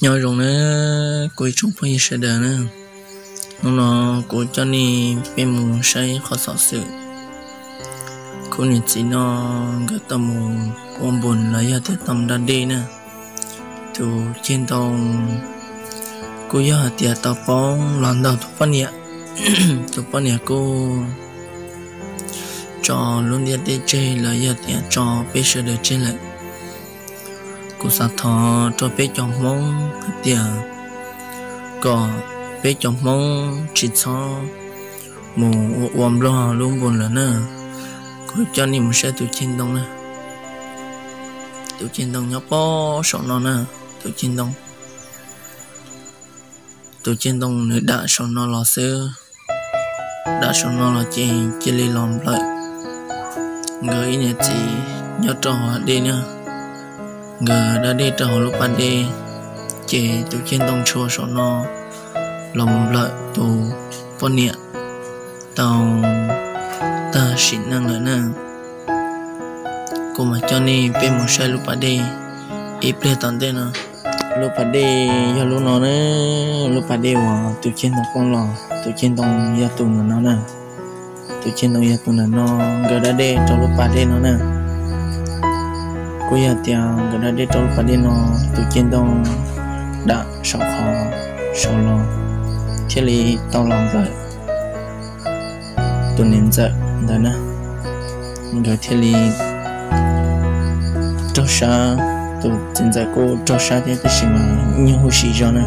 Nyob zoo nawb kuv ib tsoom phooj ywg sawv daws na. Hnub no kuv coj nej peb mus saib qhov xov xwm khub niam txiv no nkawd tau mus ua npoos los yog tias tau mus da dej na. Tus ceg ntoo kuj yog hais tias tau poob los ntaus tus poj niam. Tus poj niam kuj tso lub ntiaj teb tseg los yog tias tso peb sawv daws tseg lawm. Kuv xav thov rau peb cov Hmoob hais tias kom peb cov Hmoob tsis txhob mus ua ua Nplog lub npoos lawm na. Kuv coj nej mus saib tus ceg ntoo na. Tus ceg ntoo nyob pob saum no na. Tus ceg ntoo, tus ceg ntoo nws dam saum no los xwb. Dam saum no los ces cia li los nplawm nkawd ib niam txiv nyob rau hauv dej na. Nkawd da dej rau hauv lub pas dej, ces tus ceg ntoo tshua saum no los mus nplawm tus poj niam tau tag sim neej lawm na. Kuv mam coj nej peb mus saib lub pas dej ib pliag tom ntej no. Lub pas dej yog lub no na, lub pas dej uas tus ceg ntoo poob los. Tus ceg ntoo yog tus ntawm no na. Tus ceg ntoo yog tus ntawm no, nkawd da dej rau lub pas dej no na. Kuj yog tias nkawd da dej rau lub pas dej no, tus ceg ntoo dam saum qhov saud los thiaj li tau los nplawm tus niam ntxawm ntawd na. Nkawd thiaj li raug sab, tus txiv ntxawm kuj raug sab thiab tab sis mas nyuag huv si zog na.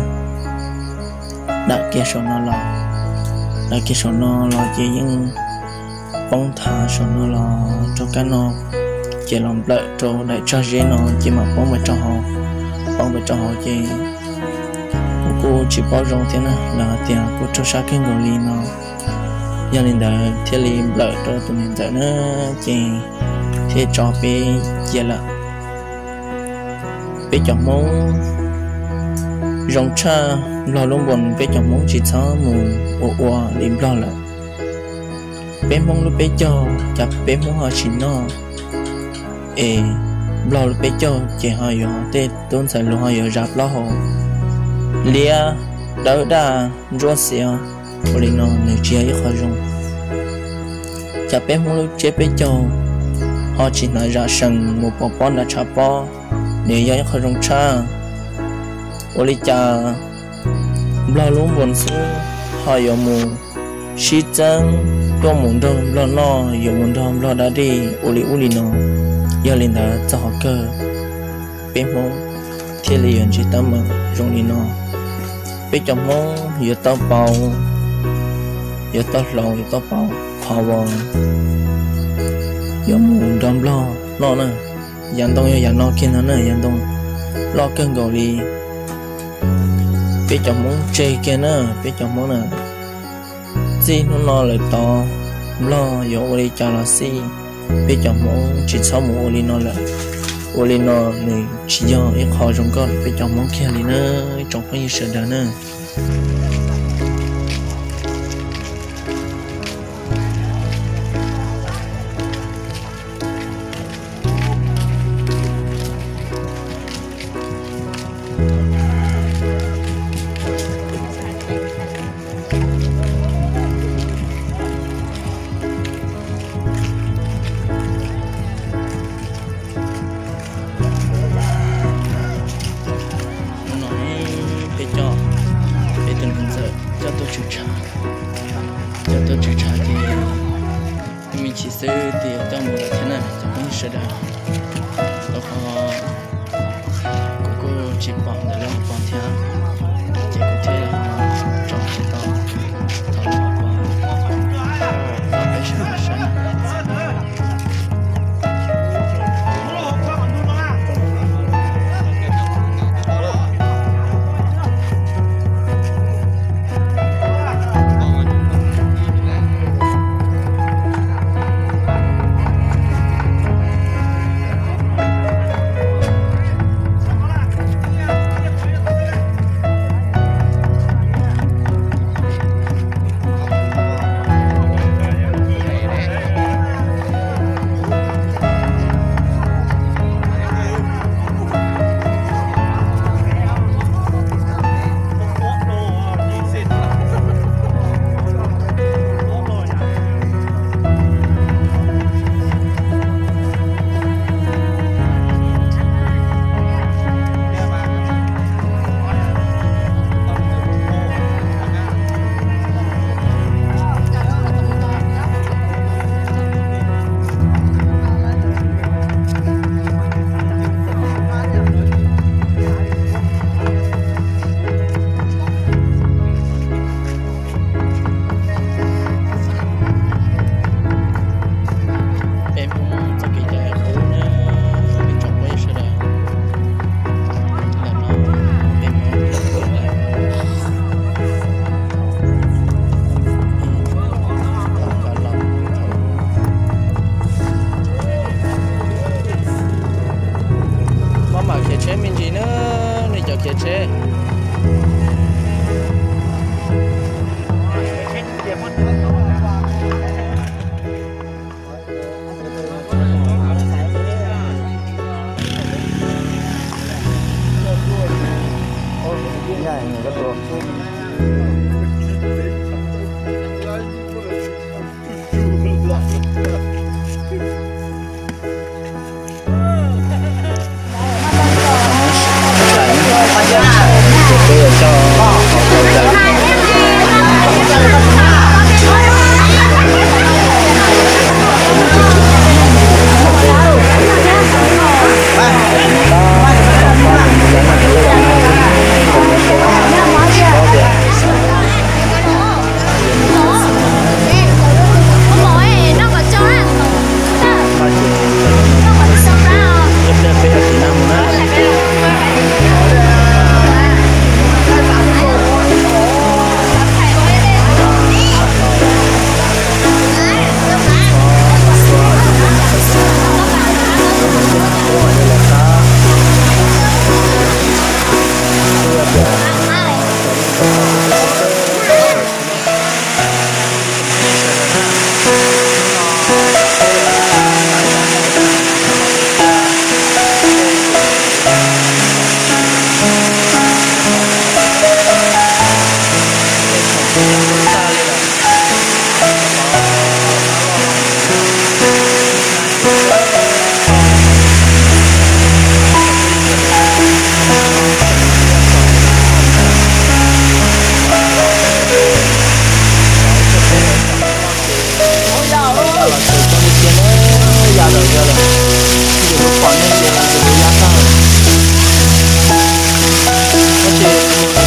Dam kiag saum no los, dam kiag saum no los ces yeej poob thav saum no los rau kab no, ces los nplawm rau daim tsag zeb no ces mam poob mus rau hauv. Poob mus rau hauv ces kuv kuj tsis paub zoo thiab na, lawv hais tias kuj raug sab kawg nkaus li no. Yog li ntawd thiaj li nplawm rau tus niam ntxawm na, ces thiaj tso peb cia lawm. Peb cov Hmoob zoo tshaj Nplog lub npoos, peb cov Hmoob tsis txhob mus ua ua li Nplog lawm. Peb Hmoob lub peb caug, cas peb Hmoob ho tsis noj, es Nplog lub peb caug ces ho yuav tej tub ntxhais hluas ho yuav zas plaub hau, liab dawb daj ntsuab xiav, ua li no nws tsis yog ib qho zoo. Cas peb Hmoob lub tsiab peb caug ho tsis hnav zam sees mus pov pob nram tshav pob, nws yog ib qho zoo tshaj. Ua li cas Nplog lub npoos xwb ho yuav mus sib txeeb tuaj mus nrog Nplog noj, yuav mus nrog Nplog da dej ua li ub li no. Yog li ntawd txog qhov kawg peb Hmoob thiaj li yuav ntsib teeb meem zoo li no. Peb cov Hmoob yuav tau pauv, yuav tau hloov, yuav tau pauv qhov uas yuav mus nrog Nplog noj na. Yav ntoo yog yav no kiag no na, yav ntoo loj kawg nkaus li. Peb cov Hmoob tseg kiag na, peb cov Hmoob na, txij hnub no lawm tod Nplog yuav ua li cas los xij, peb cov Hmoob tsis txhob mus ua li no lawm. Ua li no nws tsis yog ib qho zoo nkauj rau peb cov Hmoob kiag li na, ib tsoom phooj ywg sawv daws na. Hnub no peb coj peb tus niam ntxawm coj tuaj tshwm tshav, coj tuaj tshwm tshav ces me ntsis xwb twb yuav coj mus lawm thiab na cov phooj ywg sawv daws. Rau qhov kuv kuj tsis pom ntawm lub hauv paus thiab, ces kuv thiaj tsom tsis tau thaum lub hauv paus. Peb sawv daws saib na.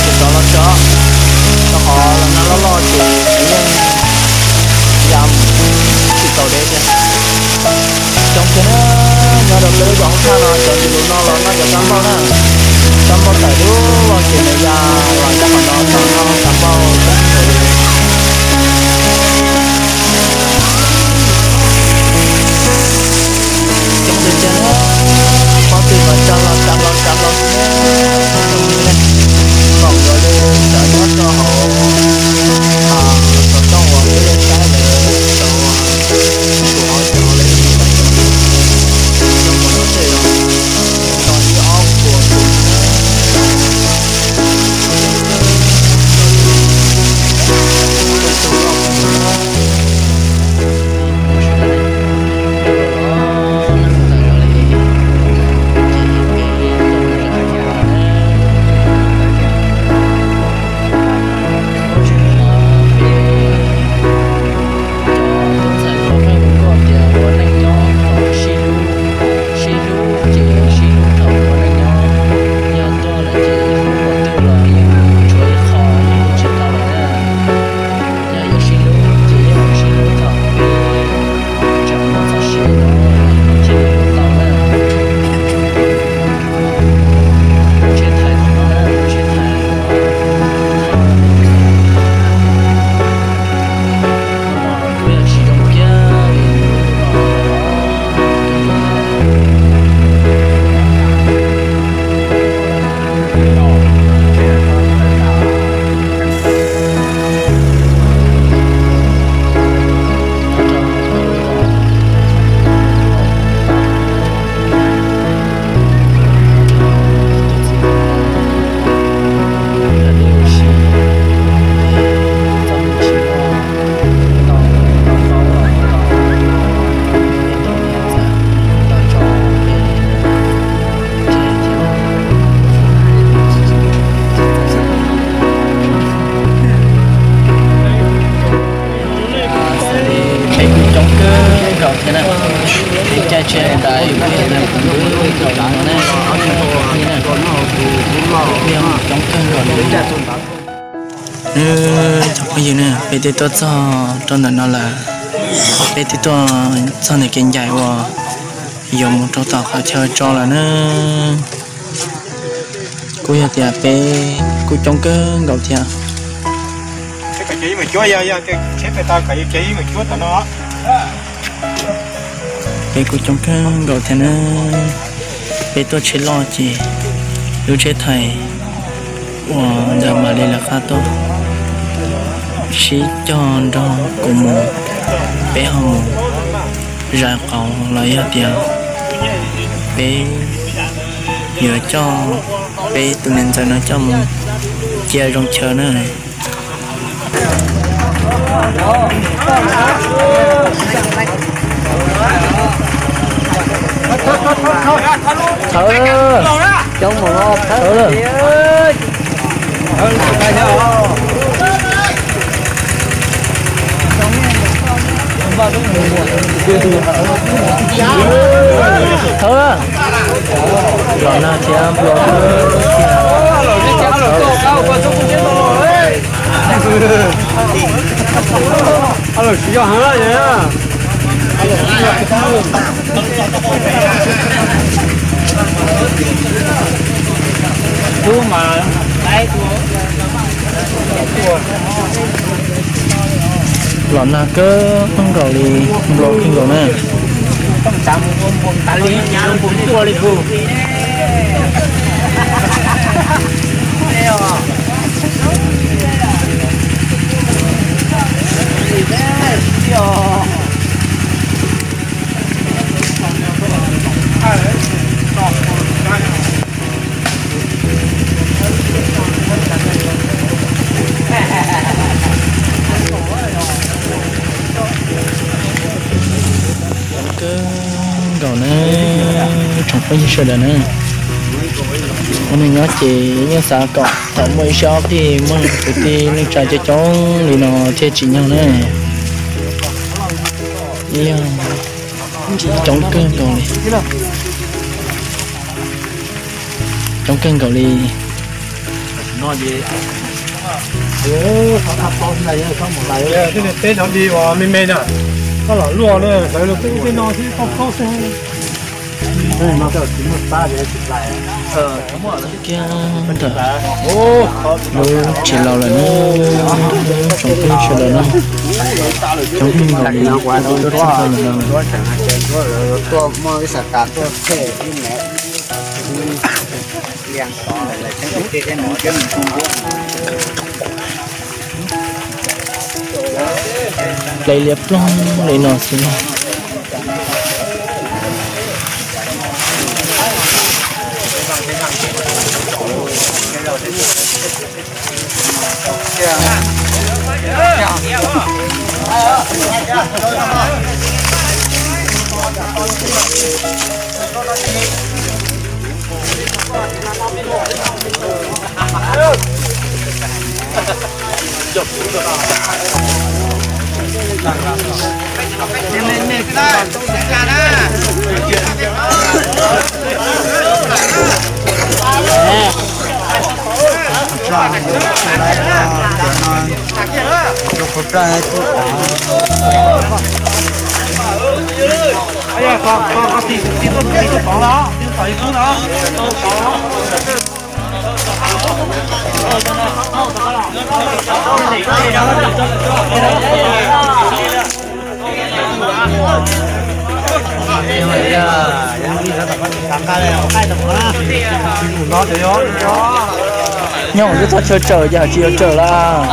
Ces tov los tso, rau qhov los nag loj loj ces nws yeej ya tsis tau deb thiab. Coob tiag na, nyob rau peb lub zos hauv thaj no cov ntxhais hluas no los noj cov kab npauj na, kab npauj tawm dub los ces nws ya los nyob qhov no tau noj kab npauj. Coob tiag tiag, pob tw mas tsa hlo tsa hlo tsa hlo. Koom nkawd li sawv nyob rau hauv xov tooj uas peb saib lawm, cov uas tsuav cov lawv cov coj mus lub tsev los tau ib ob puas tus. Cov tub ntxhais hluas pheej hu kuj tias ua neej nyob kom sib hlub, sib hlub ces sib hlub thaum ua neej nyob, yog tuag lawm ces hlub qhov twg los yeej tshuav ib qho yeej hlub tsis tau lawm na. Yog yuav sib hlub ces yeej sib hlub thaum peb tseem muaj txoj sia no, thiaj li hlub tau na. Tsheb thaiv no na, tsheb thaiv no, kuv yog tsis zoo kiag li. Peb kuj coob kawg nkaus thiab na. Peb caij tsheb ntawd yus kuj yog neeg nkaus no na. Kuj yog coob kawg nkaus li. Cov phooj ywg na, peb twb tuaj txog rau ntawm no lawm. Peb twb tuaj txog ntawm kev ncaim uas yuav mus rau tom qhov chaw tso lawm na. Kuj yog tias peb kuj coob kawg nkaus thiab. Peb kuj coob kawg nkaus thiab na. Peb tuaj tsheb loj ces lub tsheb thaiv Ua ntawd mam li lawv qab tuaj sib cog nrog kuv mus, peb ho mus zais qauv los yog tias peb yuav coj peb tus niam ntxawm no coj mus cia zoo chaw na. Thawb, thawb lawm. Thawb, los nag thiab npua. Los nag kawg nkaus li, npua kawg nkaus na. Kawg nkaus na, tsoom phooj ywg sawv daws na. Ua neej nyob ces yeej xav kom thaum muaj ib sab ob plig muaj kwv tij neej tsa coob coob li no thiaj tsim nyog na. Coob kawg nkaus li. Coob kawg nkaus li. Tej niag teb cov di uas me me na, koj los luaj na, hlawv rau tej no thiab koj koj xwb. Kiag ntawm lub tsis laus lawm na, tsoom phooj ywg sawv daws na, coob kawg nkaus li. Ple liab ploog li no xwb na. Nyob twb txog chaw tsawm ces hais tsis yuav tsawm lawm.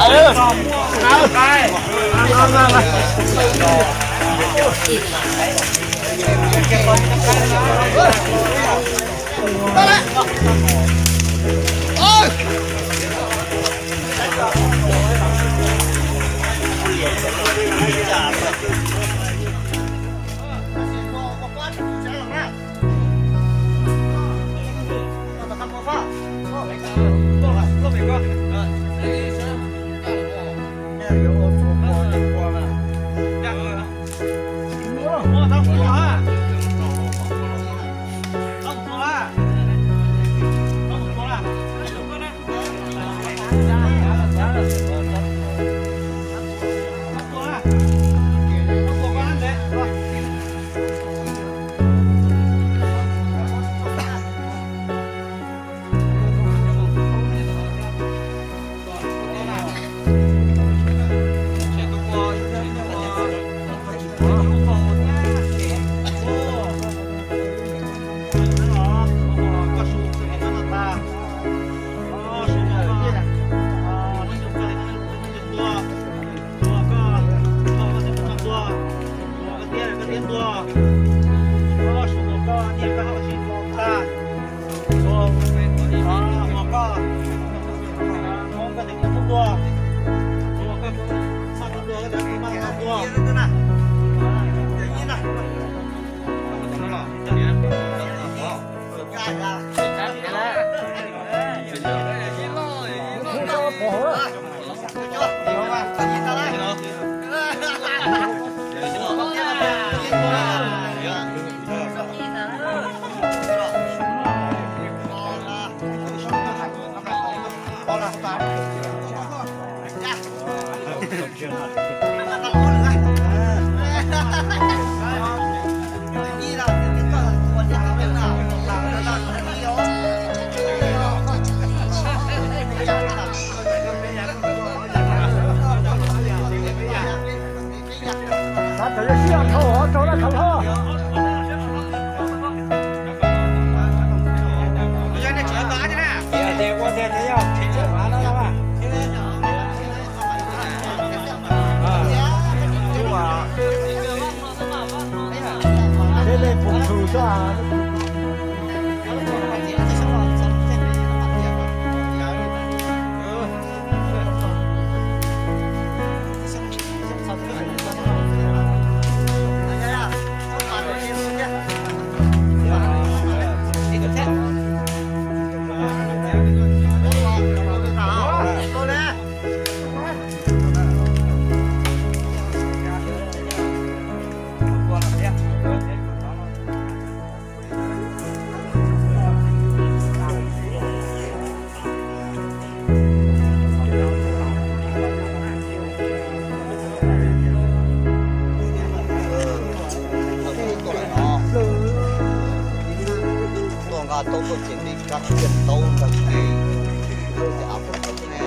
Tuaj nqa taub tuaj ces nqi kab kiag taub nqa ces av kuv ne.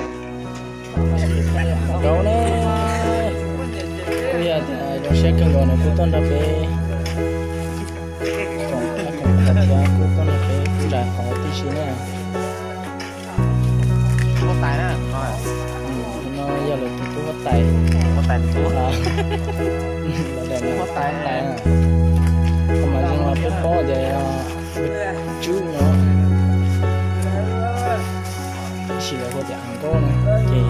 Rau ne, kuj yog tias zoo siab kawg nkaus nws kuj tuaj nrog peb koom qab koom khau thiab kuj tuaj nrog peb rais qhov tib si na. Huab tais na. No yog lawv tus tub huab tais. Huab tais tus tub. Huab tais, huab tais. Qhov mas zoo los peb paub tias tswb no. Tab sis lawv hu tias av nkauj no ces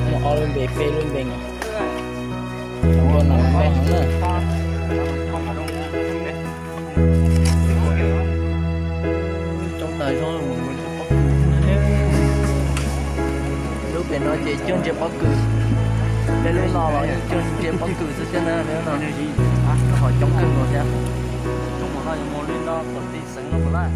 muaj ob lub npe peb lub npe no. Av nkauj no nkauj heev na. Coob tas zog. Lub pem no ces cog ntsia pob kws. Peb lub no los yeej cog ntsia pob kws xwb thiab na, peb lub no. Ho coob kawg nkaus thiab. Coob mus no yuav mus li no kom ti xeev no puas laj.